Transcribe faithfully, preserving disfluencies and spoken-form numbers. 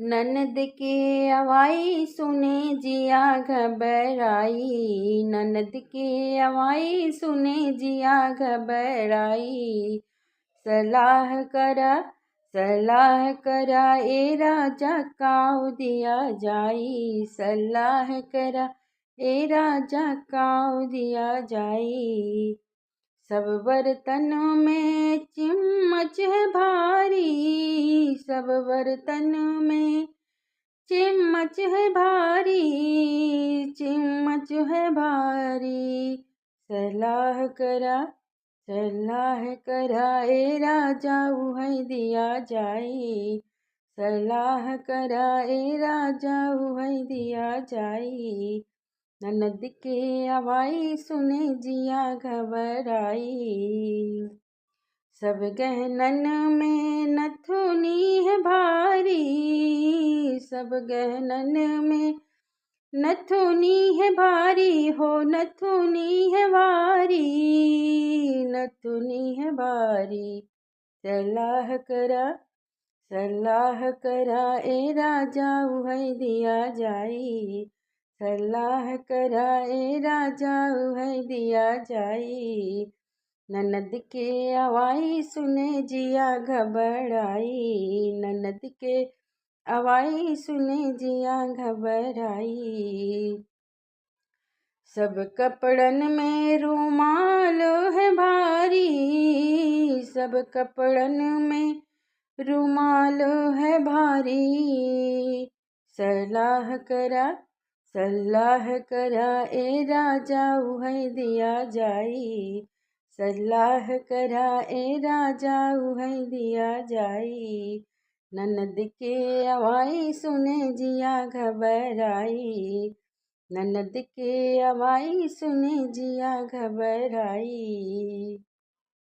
ननद के अवाई सुने जिया घबराई, ननद के अवाई सुने जिया घबराई। सलाह करा, सलाह करा ए राजा काऊ दिया जाई, सलाह करा ए राजा काऊ दिया जाई। सब बर्तन में चिम्मच है भारी, सब बर्तन में चिम्मच है भारी, चिम्मच है भारी। सलाह करा, सलाह करा ए राजा उहै दिया जाई, सलाह करा ए राजा उहै दिया जाई। ननद के अवाई सुने जिया घबराई। सब गहनन में नथुनी है भारी, सब गहनन में नथुनी है भारी हो, नथुनी है भारी, नथुनी है भारी। सलाह करा, सलाह करा ए राजा उहै दिया जाई, सलाह करा ए राजा उहै दिया जाई। ननद के अवाई सुने जिया घबराई, ननद के अवाई सुने जिया घबराई। सब कपड़न में रुमाल है भारी, सब कपड़न में रुमाल है भारी। सलाह करा, सलाह करा ए राजा उहै दिया जाई, सलाह करा ए राजा उहै दिया जाई। ननद के अवाई सुने जिया घबराई, ननद के अवाई सुने जिया घबराई।